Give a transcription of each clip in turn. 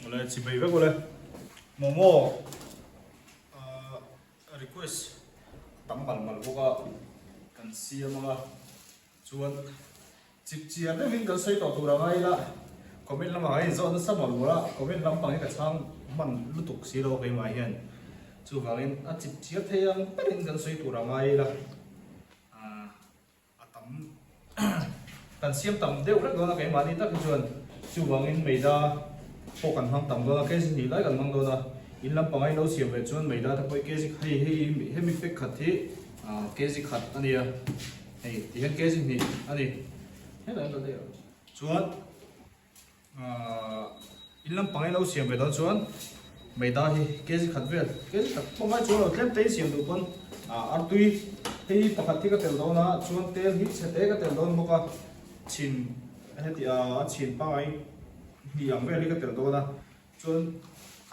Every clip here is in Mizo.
Awle chibai vek awle. Momo request tam mal mal bawk a kan siam anga chuan chip chiar deuhin kan sawi tawh tur anga ila comment lamah kan inzawh nasa mawlh mawlh a comment lampang hi ka chhang hman lutuk si lo keimah hian chuvangin a chip chiar thei ang berin kan sawi tur anga ila. A tam kan siam tam deuh hlek dawn a keimahni tak hi chuan chuvangin meida pawh kan hmang tam dawn a kg hnih lai kan hmang dawn a in lampang a in lo siam ve chuan meida te pawh kg hei hei hemi pack khat hi kg khat a nia hei tihian kg hnih a ni helai an la daih a chuan. In lampang in lo siam ve dawn chuan meida hi kg khat vel kg khat pawh ngai chuan lo tlem te in siam duh pawn artui hei pakhat hi ka tel dawn a chuan tel hi chhe te ka tel dawn bawk a chhin heti a chhin pangai hnih ang vel hi ka tel dawn a chuan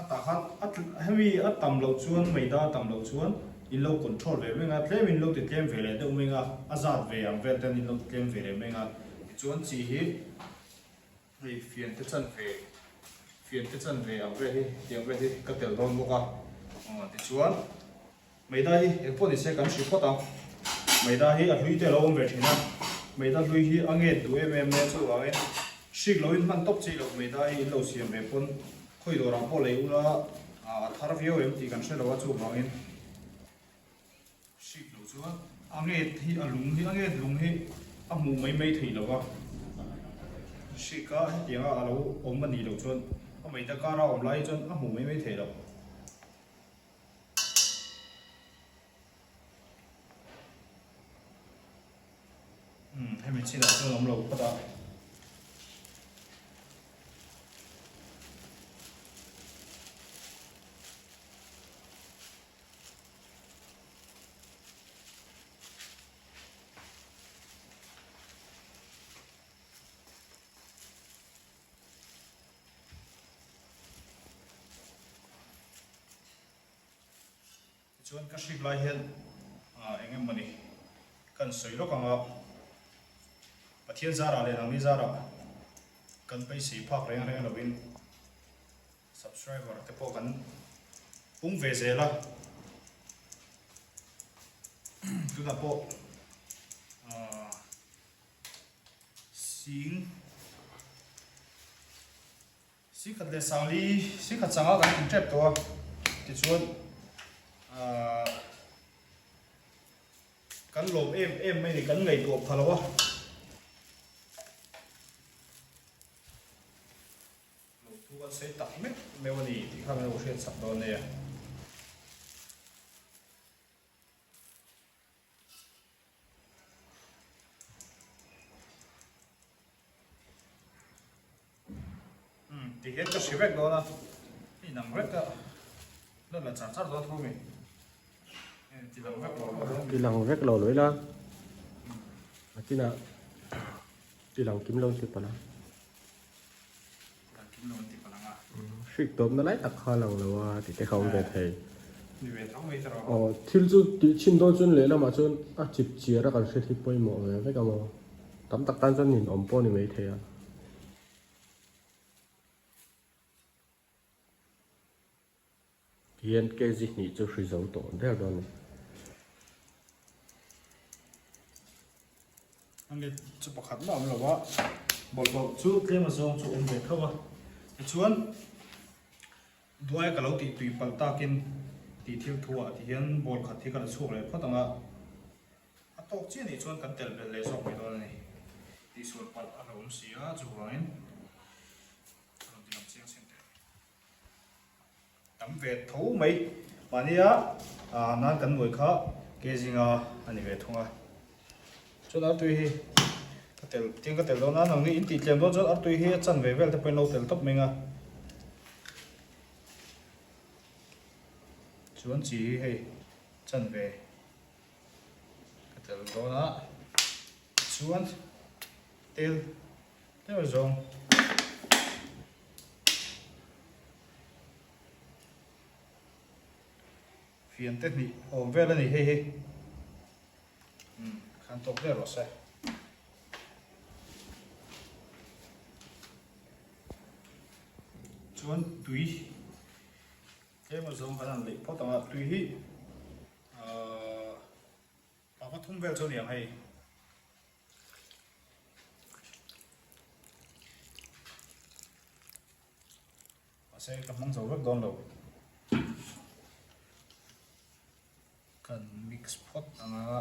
a tah khan a hemi a tam loh chuan meida a tam loh chuan in lo control ve meng a tlem in lo ti tlem ve leh deuh meng a a zat ve ang vel ten in lo ti tlem ve leh meng a tichuan chi hi. Hei fian te chan ve, fian te chan ve ang vel hi tiang vel hi ka tel dawn bawk a, aw tichuan Maida hi eng pawh ni se kan hrilh phawt ang, Maida hi a hlui te a lo awm ve thin a, Maida hlui hi a nget duh em em mai a chuvangin hrik loin hman tawp chi loh Maida hi in lo siam ve pawn khawi dawrah pawh lei ula a thar viau em tih kan hre lo a chuvangin. Hrik lo chuan a nget hi a lung hi a nget lung hi a hmuh mai mai theih lo va, hrik a hetianga a lo awm a nih loh chuan a meita kara awm lai hi chuan a hmuh mai mai theih loh. Umm hemi chinah chuan awm lo phawt a. Tichuan ka hrik lai hian eng emawni kan sawi lawk ang a, Pathian zarah leh nangni zarah kan beisei phak reng reng lovin, Subscriber te pawh kan pung ve zel a, tunah pawh sing singkhat leh sangli singkhat sanga kan in tep tawh a tichuan kan lawm em em mai ni kan ngaihtuah pha lo a. Lo thu kan sawi tak meuh meuh a ni tih kha min lo hriat chak dawn nia. Umm ti hian ka hri vek dawn a, hei nang vek a la la char char dawn tho mi. Ti lang vek lo lo. Ti lang vek lo lo ila. A tinah ti lang kim lo ti palh a. Hrik tawpna lai tak kha lang lo a tih te kha awm ve thei. Aw thil chu tih chhin dawn chuan lehlamah chuan a chip chiar a kan hriat hi pawimawh ve vek a maw. Tam tak tan chuan ninawm pawh a ni maithei a. Hian kg hnih chu hri zo tawh der dawn a ni. A let chu pakhat mah a awm lo a, bawlhhlawh chu tlem azawng chu a awm ve tho a. Tichuan duai ka lo tih tui palh takin tih thil thu ah tihian ball khat hi ka la chhuak leh phawt ang a, a tawk chiah nih chuan kan tel belh leh zawk mai dawn a ni. Tihsual palh a lo awm si a, chuvangin ka rawn ti lang chiang sin teh. Tam ve tho mai. Mahnia nan kan nuai kha ke zinga a ni ve thung a. Chuan artui hi ka tel tiang ka tel dawn a, nangni in tih tlem dawn chuan artui hi a chan ve vel te pawhin lo tel tawp mai ang a. Chuan chi hi hei chan ve ka tel dawn a, chuan tel tlem zawng. Fian te hnih awm vel a ni hei hi. Umm khan tawk vel rawh se. Chuan tui tlem a zawng kan han leih phawt ang a, tui hi ahh panga thum vel chu a ni ang hei. Mahse ka hmang zo vek dawn lo. Kan mix phawt ang a.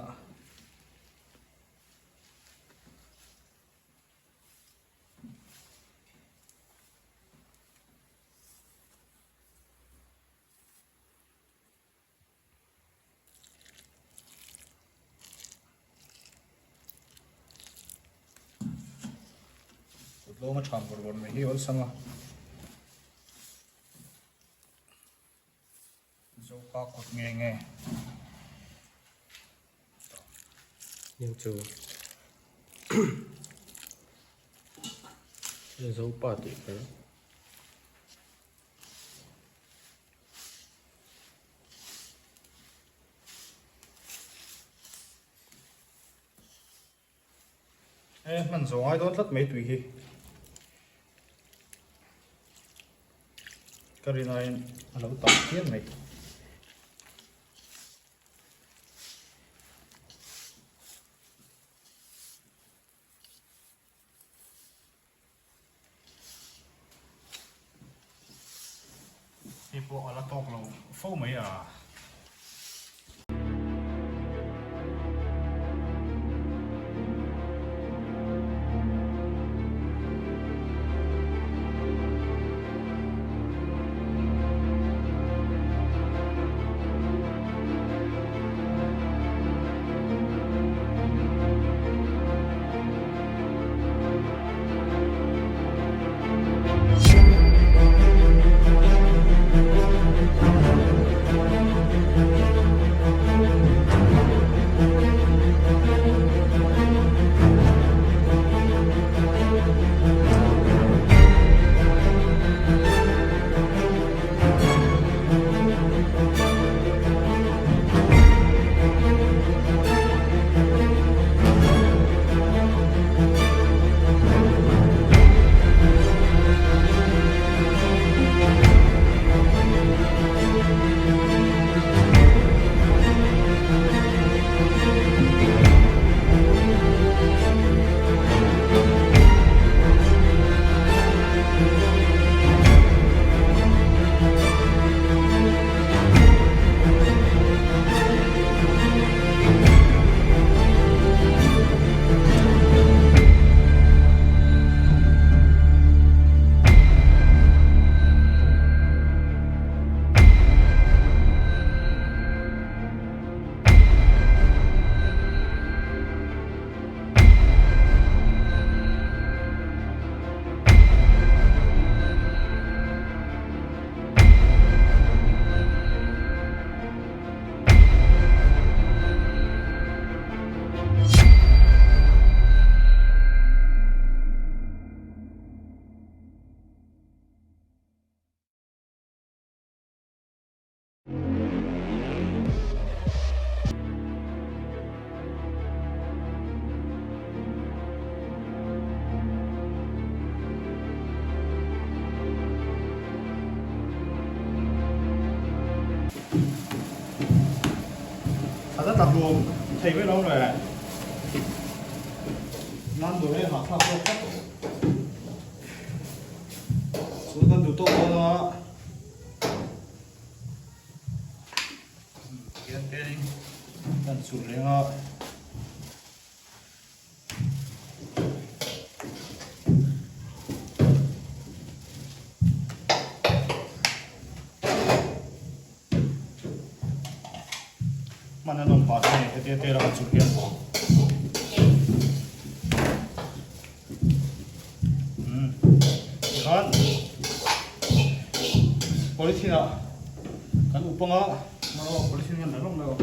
Kut lawng a ṭham vawr vawr mai hi awlsam a. Zopa kut nge nge. Heng chu Zopa tih kher. E hman zawh ngai dawn tlat mai tui hi ka rinaiin a lo tam phian mai. Hei pawh a la tawk lo fo mai a. Thla ta hlum thei mai lo le. Nan dur e hahthlak zawk tlat. Chuan kan duh tawk dawn a. Tihian te kan chulh reng a. Hman an awm pah te hetia tel a kan chulh hian. Tikhan polythene ah kan up anga aw polythene hian la rawng lo.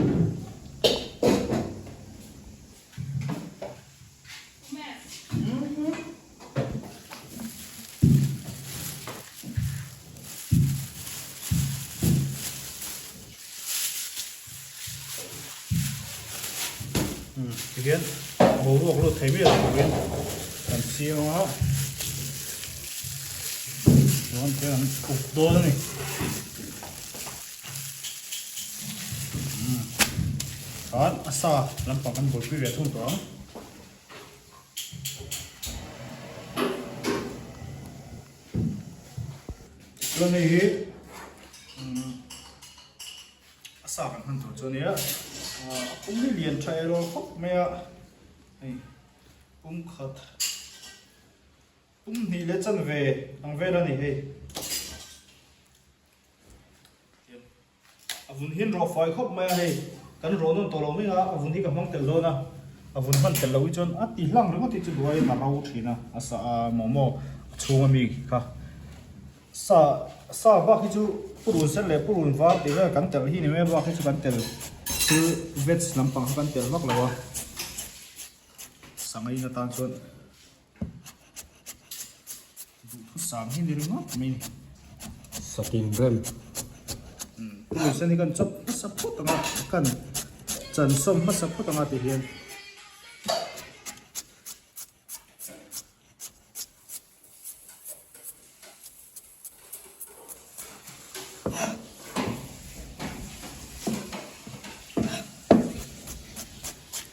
Tihian boruak lut thei miah lo turin kan siam a. dawn chuan an up dawn a ni. Khan a sa lampang kan buaipui ve thung tawh ang. Chuan hei hi a sa kan hman tur chu a nia. A pum hi lian tha elaw khawp mai a, hei pum khat. Pum hnih leh chanve ang vel a ni hei. A vun hian rawh fai khawp mai a hei. Kan rawh nawn tawh lo mai a, a vun hi ka hmang tel dawn a. A vun hman tel lo hi chuan a ti hlang ringawt hi chu duaiin a ro thin a, a sa a momo a chhung ami kha. Sa sa bak hi chu purun sen leh purun var tih vel kan telh hi ni mai a bak hi chu kan tel thil veg lampang kha kan tel vak lo a. Sangain atan chuan. Duhthusam hi ni ringawt mai ni. Satin rem. Purun sen hi kan chawp hmasa phawt ang a, kan chan sawm hmasa phawt ang a ti hian.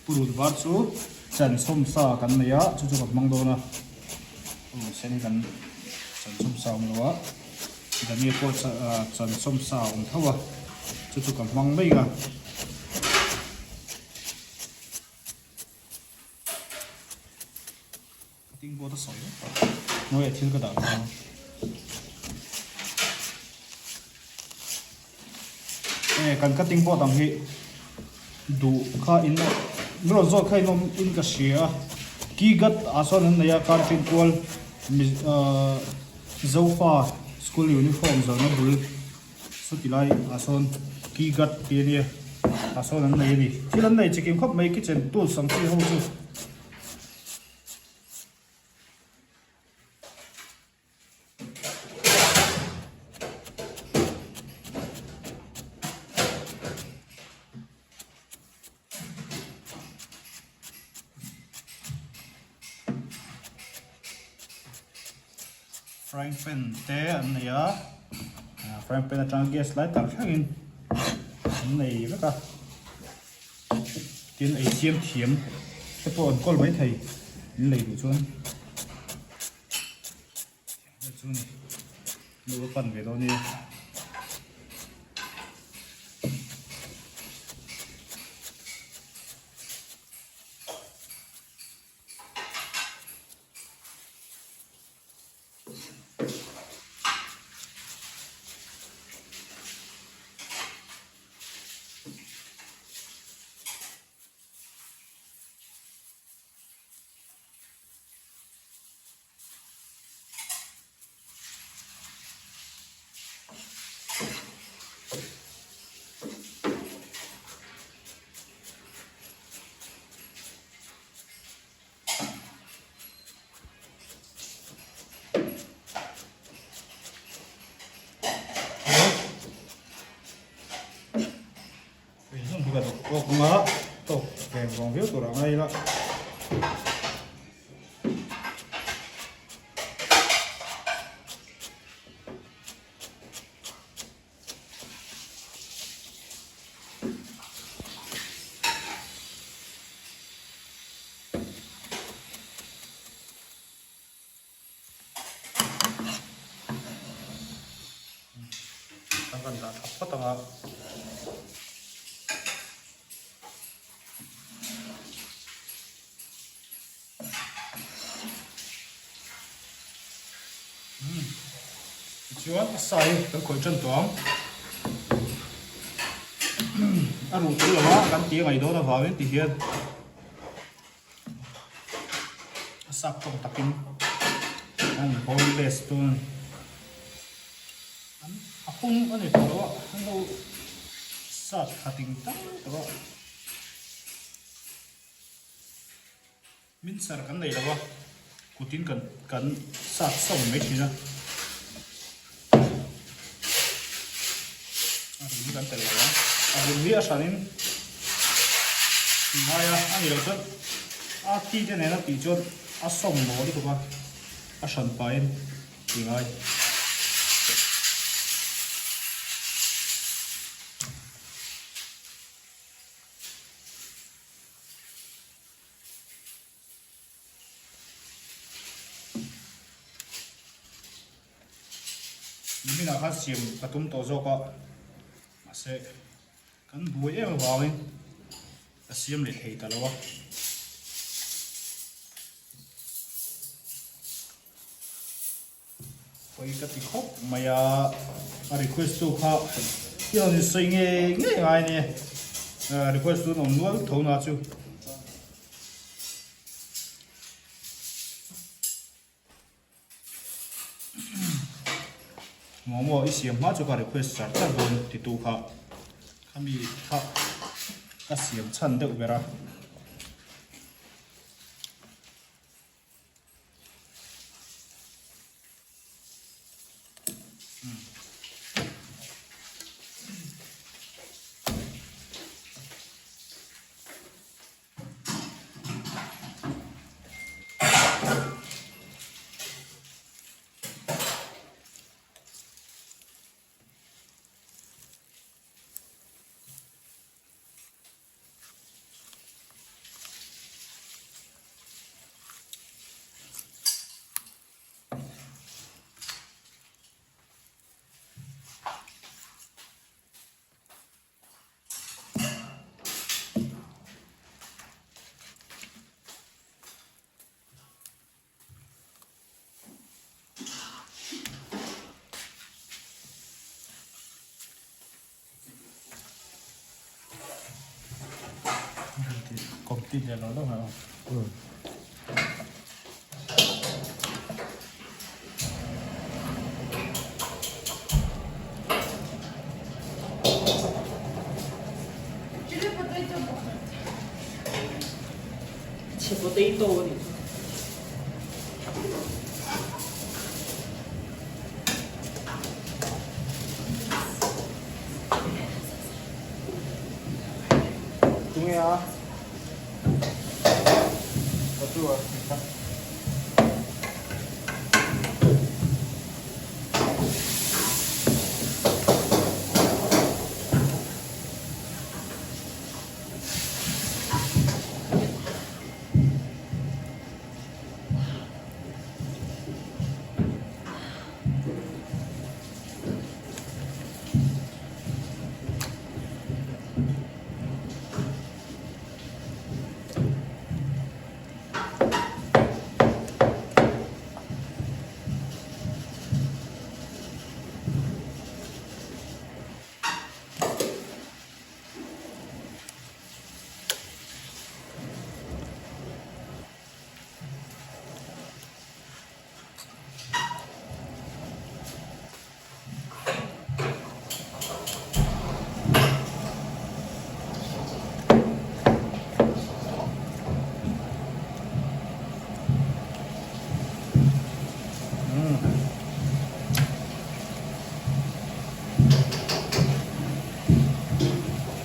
Purun var chu chan sawm sa kan nei a, chu chu ka hmang dawn a, purun sen hi kan chan sawm sa a awm lo a, dania pawh chan sawm sa a awm tho a, chu chu ka hmang mai a. Cutting board a sawi vek tawh. Hnuaiah thil ka dah dawn a. E kan cutting board ang hi duh kha in min rawn zawt kha in awm in ka hria a. Key gat ah sawn an nei a car ṭin kual Zofa school uniform zawrhna bul saw ti lai ah sawn key gat tih a nia ah sawn an nei a ni. Thil an nei chikim khawp mai kitchen tools ang chi ho chu. Frying pan te an nei a frying pan atang gas lai tak thlengin an nei vek a. Tin ei siam thiam te pawh an kawl mai thei in lei duh chuan thiam chu ni nu a pan ve dawn nia. Tawk anga tawk reng vawng viau tur a ngai ila. Kan rawn dah tha phawt ang a. Tichuan a sa hi kan khawih tan tawh ang. A ruh tel lo a kan tih a ngaih dawn avangin tihian a sap tawng takin an boneless dawn a ni. An a pum a ni tawh lo a, an lo sat khatin tang tawh a. Mincer kan nei lo a, kutin kan kan sat sawm mai thin a. A run hi kan tel lo a, a run hi a hranin ngai a, a ni lo chuan a thi te nena tih chuan a sawm maw lutuk a, a hran pahin ti ngai. Niminah khan siam ka tum tawh zawk a, mahse kan buai em avangin ka siam leh thei ta lo a. Pawi ka ti khawp mai a, a request tu kha i rawn insawi ngei ngei ngai ania, request tu an awm nual tho na chu. Momo i siam hma chu ka request char char dawn ti tu kha khami kha ka siam chhan deuh ber a. Complete leh lo lo mai ang. Chilli potato pakhat. Chhe potato a nih chu. Tunge a? Ka chu a.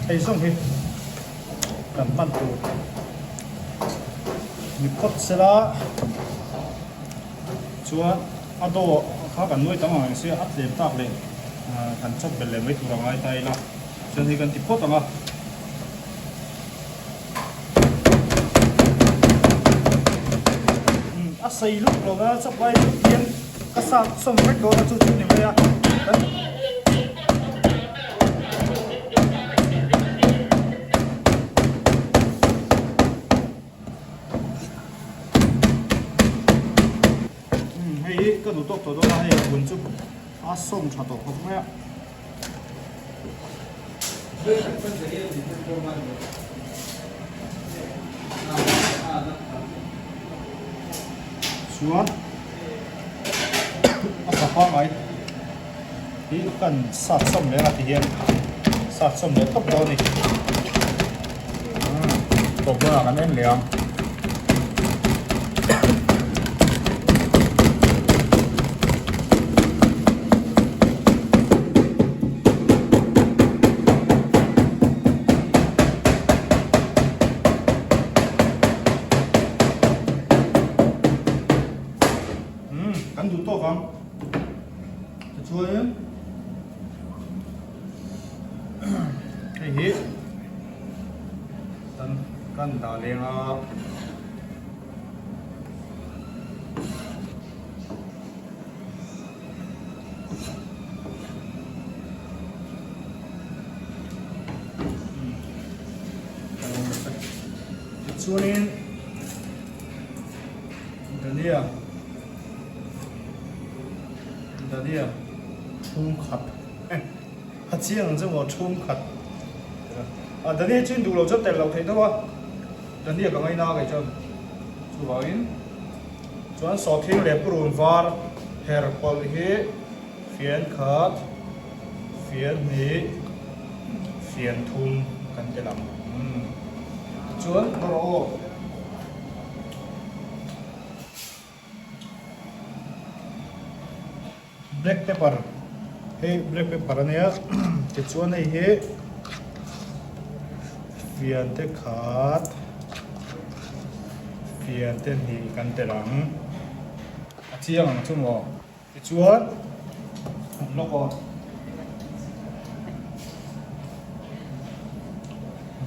Hei zawng hi kan hman tur ni phawt sela chuan a dough kha kan nuai tam ang reng sia a tlem tak leh kan chawp belh leh mai tur a ngai ta ila chuan hei kan ti phawt ang a. A sei lut lo a chawp lai hian ka sat sawm vek dawn a chu chu ni mai a kan Hei hi ka duh tawk tawh dawn a hei a bun chu a sawm tha tawh khawp mai a. Chuan a tha pangai hi kan sat sawm leh a ti hian sat sawm leh tawp dawn a ni. Tawp dawnah kan en leh ang. Umm kan duh tawk ang tichuan hei hi kan kan dah leng a. Tichuanin Dania Dania chhungkhat a chiang ang chu maw chhungkhat a Dania chu in duh lo chuan tel lo theih tho a Dania ka ngaina kei chuan chuvangin chuan sawhthing leh purun var her pawlh hi fian khat fian hnih fian thum kan tel ang tichuan rawh aw. Black pepper hei black pepper a nia tichuan hei hi fian te khat fian te hnih kan telh ang a chiang ang chu maw tichuan lawk aw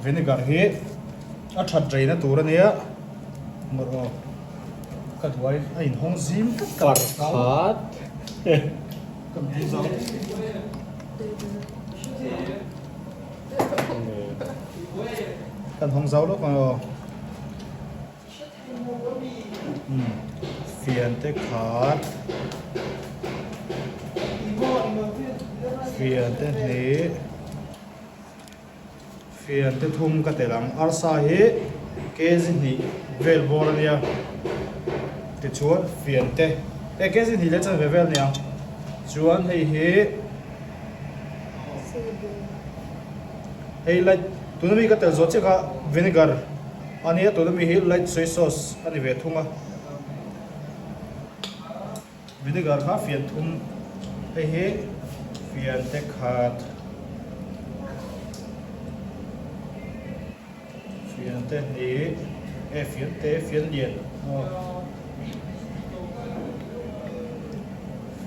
vinegar hi a that reina tur a nia ngawrh aw. Ka duai a inhawng zim tlat ka Khat. Ka hmu zau. Kan hawng zau lawk ang aw. Fian te khat. Fian te hnih. Fian te thum ka tel ang. Arsa hi kg hnih vel bawr a nia. Tichuan fian te e kg hnih leh chanve vel a nia. Chuan hei hi hei light tuna mi ka tel zawh chiah kha vinegar a nia tuna mi hi light soy sauce a ni ve thung a. Vinegar kha fian thum hei hi fian te khat fian te hnih e fian te fian lian aw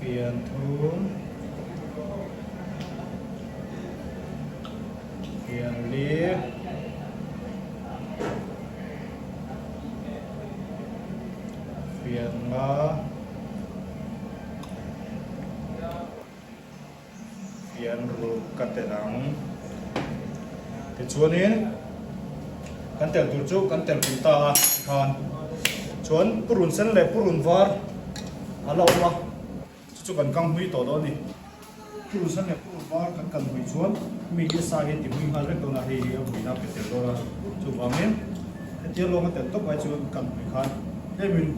fian thum fian li Fianna fian ruk ka tel ang. Tichuanin kan tel tur chu kan tel pui ta a tikhan chuan purun sen leh purun var a la awm a. Chu chu kan kang hmui tawh dawn a ni. Purun sen leh purun var kan kal hmui chuan mi hi sa hi a ti hmui nghal vek dawn a, hei hi a hmuina a pe tel dawn a. Chuvangin hetia lawng a tel tawp ai chuan kan hmui khan tlemin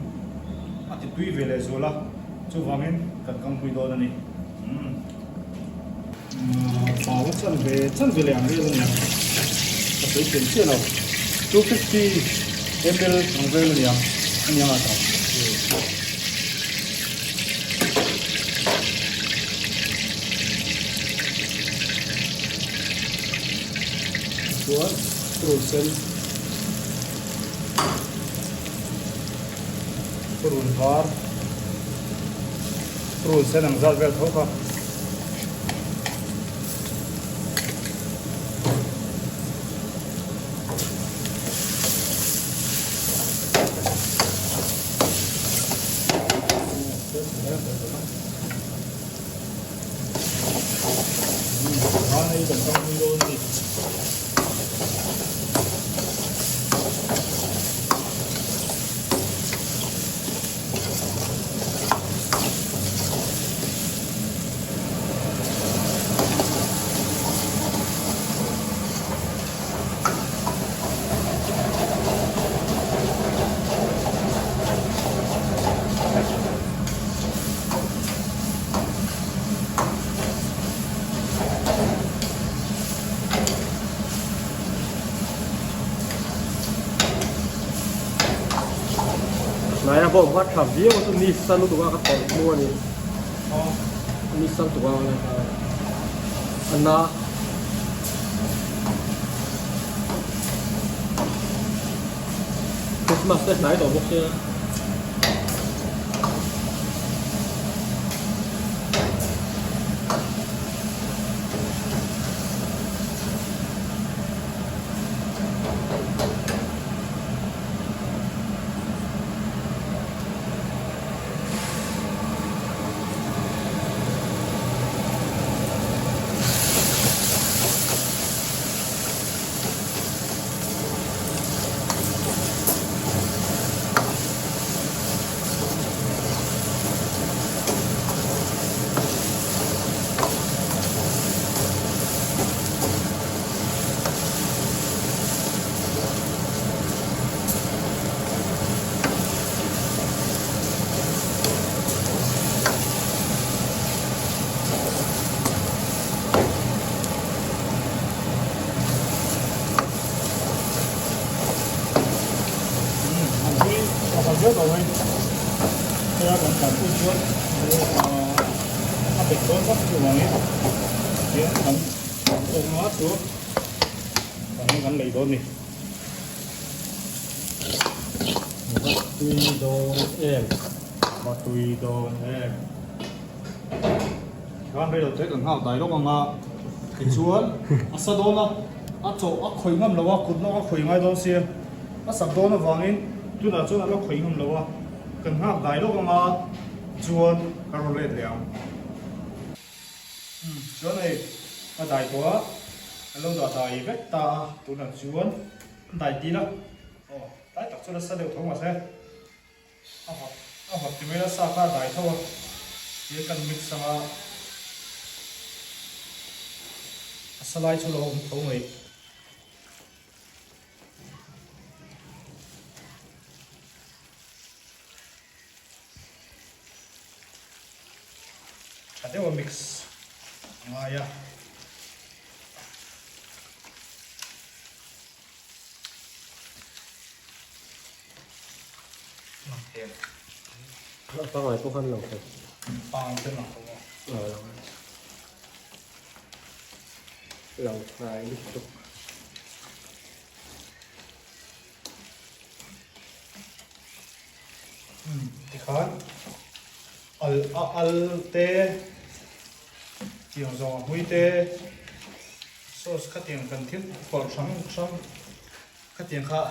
a ti tui ve leh zual a, chuvangin kan kang hmui dawn a ni. Umm pau a chan ve chan ve leh ang vel a nia, ka sawi thiam chiah lo. 250 ml ang vel a nia, a nia ngah tak. Chuan purun sen purun var purun sen ang zat vel tho kha. Hnaia pawh va tha viau a chu ni sa lutuk a ka tawlh hmu a ni ni sa lutuk a a na. Christmas te hnai tawh bawk sia. tawh mai. Heia kan tlan pui chuan a bet dawn vak chuvangin tihian kan awm a chu kan kan lei dawn a ni. Va tui dawn em? Va tui dawn em? Khan rei lo te kan nghak dai lawk ang a, tichuan a sa dawn a, a chawh a khawih ngam lo a, kut lawk a khawih ngai dawn sia, a sak dawn avangin tunah chuan a la khawih ngam lo a, kan nghak dai lawk ang a, chuan ka rawn let leh ang. Umm chuan hei ka dai tawh a, an lo dah dai vek ta a, tunah chuan an dai dil a, aw tlai tak chuan a sa deuh tho mahse. A vak a vak ti mai a, sa kha a dai tho a, tia kan mix anga a sa lai chu lo awm tho mai. Tha deuh a mix a ngai a. Pangai pawh khan lang thei. Pangai te lang tho maw? Aw lang. Lang thai lutuk. Tikhan al a al te tiang zawng a hmui te sauce khatiang kan thil pawlh hrang hrang khatiang kha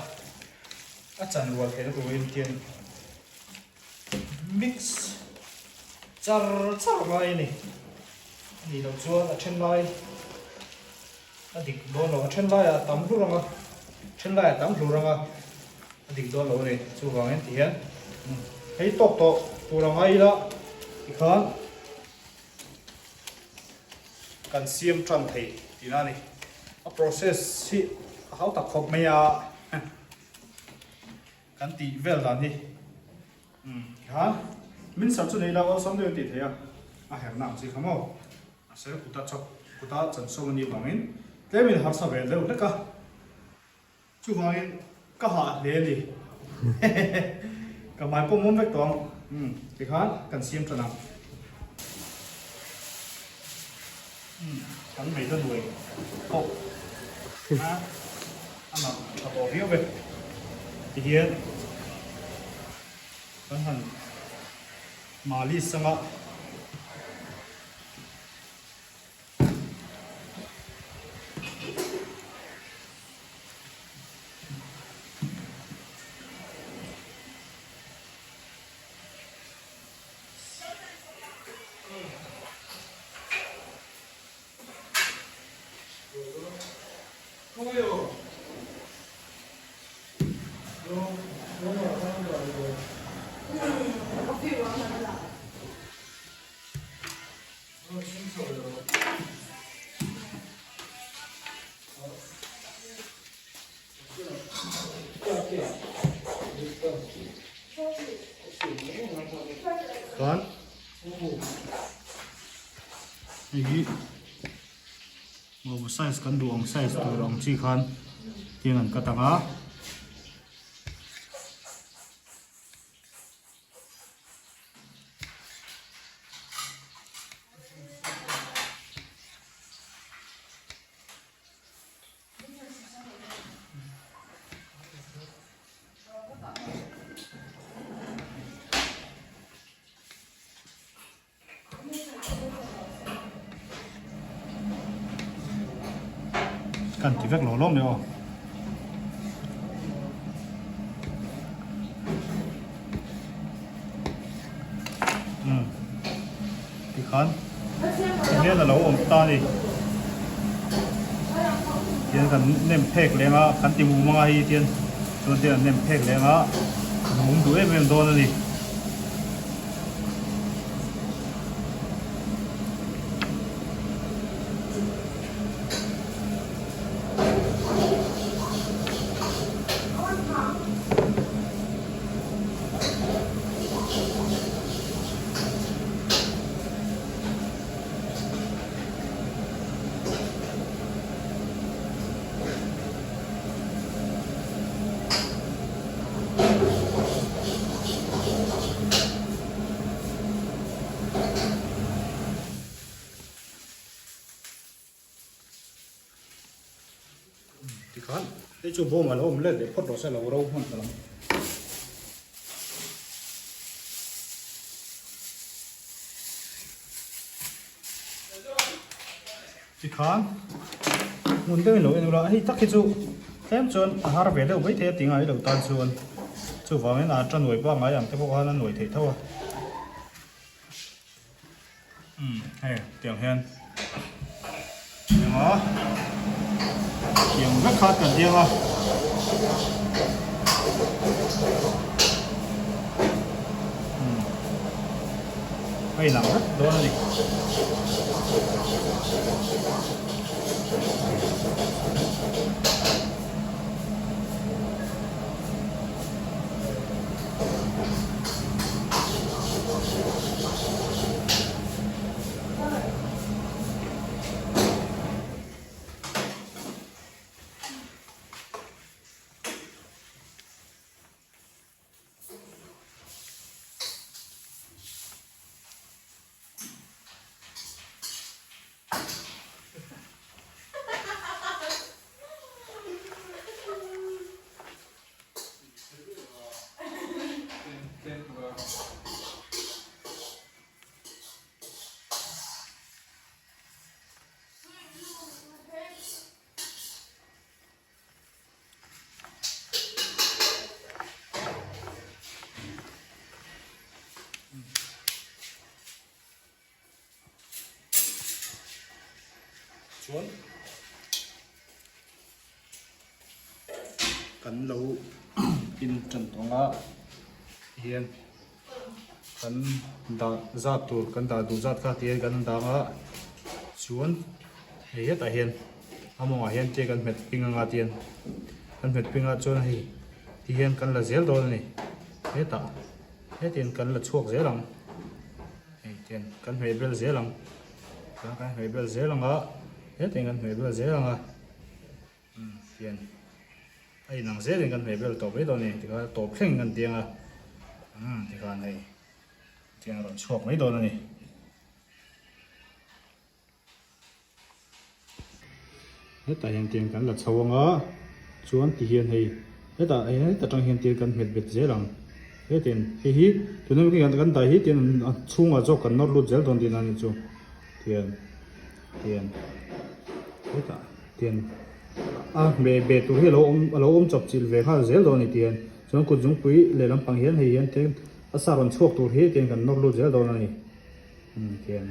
a chan rual theihna turin khian mix char char ngai a ni. A nih loh chuan a then lai a dik dawn lo a then laiah a tam hlur ang a then laiah a tam hlur ang a a dik dawn lo a ni. Chuvangin ti hian hei tawk tawh tur ang a ila tikhan kan siam tan thei tihna a ni. A process hi a hau tak khawp mai a. Kan tih vel dan hi kha mincer chu nei la awlsam deuh a tih theih a, a herna ang chi kha maw a ser kuta chawp kuta chansawm a nih vangin tlemin harsa ve deuh hlek a, chuvangin ka hah hle a ni ka hmai pawh mawm vek tawh ang tikhan kan siam tan ang kan meida nuai pawh a. A nalh tha tawh viau e. Tihian kan han malis anga. Chuan hei hi Maw size kan duh ang size tur ang chi khan tiang an cut ang a. Kan ti vek lo lawm mai aw. Umm tikhan hian a lo awm ta a ni tian kan nem phek leng a kan ti mum anga hei tian chuan tian an nem phek leng a mum duh em em dawn a ni. Tikhan hei chu bawm a lo awm let leh phawt rawh se a lo ro hman ta lang. Tikhan hmun deuhin lo en ula hei tak hi chu tlem chuan a har ve deuh maithei a ti ngai lo tan chuan chuvangin a ta nuai pangngai ang te pawh khan a nuai theih tho a. Umm hei tiang hian tiang a tiang vek kha kan tiang a umm a inang vek dawn a ni. Chuan kan lo in tan tawng a hian kan dah zat tur kan dah duh zat kha ti hian kan dang a chuan hei hetah hian a mawngah hian tia kan hmet ping anga ti hian kan hmet ping a chuan hei ti hian kan la zel dawn a ni hetah hetiang kan la chhuak zel ang. Hei tian kan hmeh bel zel ang chuan kan hmeh bel zel ang a hetiang kan hmeh bel zel ang a umm tian a inang zelin kan hmeh bel tawp mai dawn a ni tikhan tawp thlengin kan tiang a umm tikhan hei tiang a rawn chhuak mai dawn a ni. Hetah hian tiang kan la chho ang a, chuan ti hian hei hetah heta tang hian tiang kan hmet bet zel ang hetin hei hi tuna mi kan dah hi tiang a chhungah zawk kan nawr lut zel dawn tihna a nih chu tiang tiang hetah tiang a hmeh beh tur hi a lo awm a lo awm chawp chilh ve nghal zel dawn a ni tiang chuan kut zungpui lehlam pang hian hei hian tiang a sa rawn chhuak tur hi tiang kan nawr lut zel dawn a ni tiang.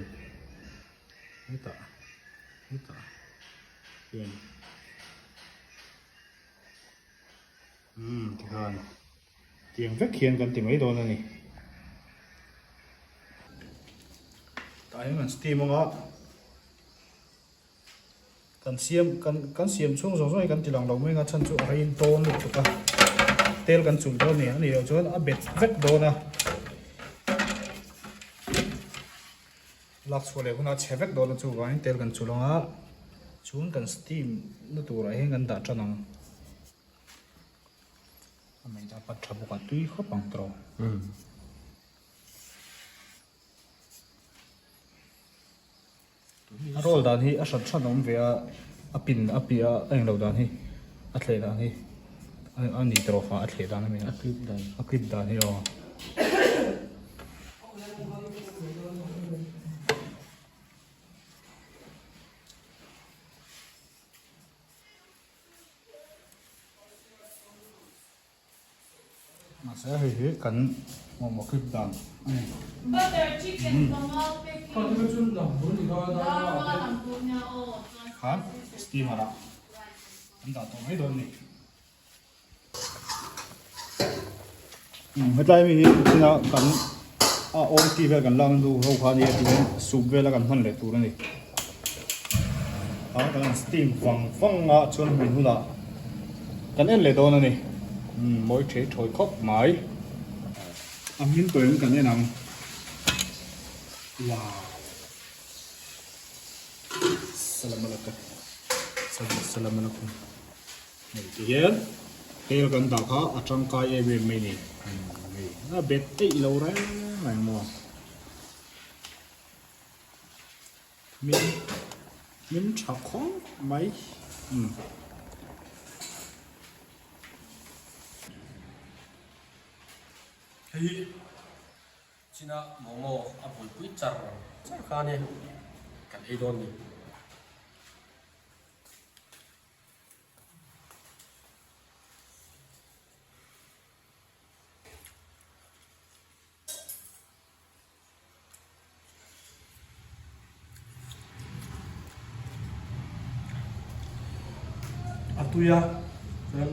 Hetah hetah hian umm tikhan tiang vek hian kan ti mai dawn a ni. Tah hian kan steam anga kan siam kan kan siam chhung zawng zawng hi kan ti lang lo mai anga chhan chu a rain tawn lutuk a tel kan chulh dawn a ni a nih loh chuan a bet vek dawn a. Lak chhuah leh hunah chhe vek dawn a chuvangin tel kan chulh ang a, chuan kan steam na turah hian kan dah tan ang. A meida pat tha bawk a tui khawp ang tawh. A roll dan hi a hran hran a awm ve a, a pin a piah a englo dan hi a thleh dan hi a ni tawh kha a thleh dan a mi a clip dan a clip dan hi aw. Mahse hei hi kan momo clip dan a ni. Butter chicken Khan steamer ah an dah tawh mai dawn a ni. Hetlai mi hi china kan a awm tih vel kan lak na hnu ho kha ania tihian soup vela kan hman leh tur a ni a kan han steam vang vang a chuan hmin hunah kan en leh dawn a ni umm mawi thei thawi khawp mai a hmin tawh in kan en ang wow salamalaka salamalaka. Hei ti hian tel kan dah kha a tangkai em em mai ni. Hei a bet eih lo reng reng maw. Min min tha khawp mai. Hei hi china momo a buaipui char char kha a ni kan ei dawn ni. A tui a chuan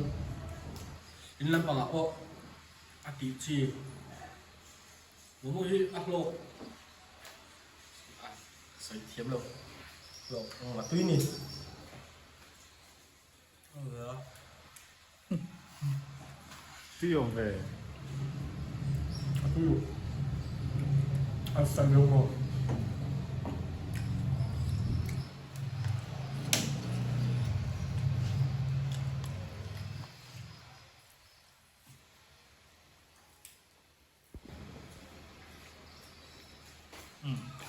in lampangah pawh a tih chi momo hi a hlawk a sawi thiam lo hlawk a tui ni. Tui awm ve. A tui u. A sa leu maw.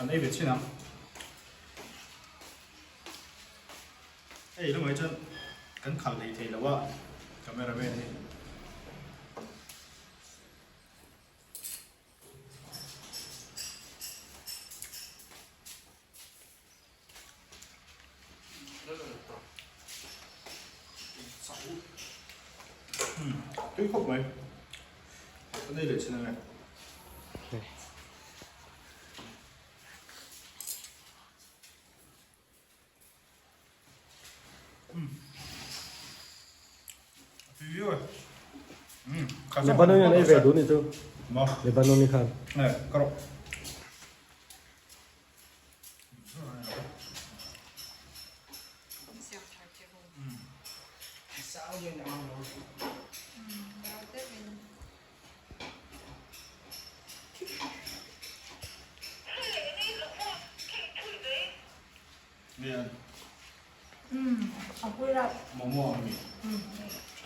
An ei ve chin ang. Hei lamah hi chuan kan khalh hlei thei lo a camera man hi. Tui khawp mai. Ka nei leh chin ange. A tui viau e. Lebanon hian ei ve duh ni chu. Lebanon ni khan. Ka rawh.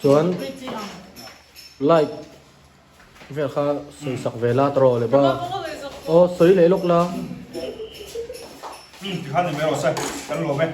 Chuan like vel kha sawi sak ve la tawh le ba aw sawi leh lawk la. Tikhan ni mai rawh se kan lawm e.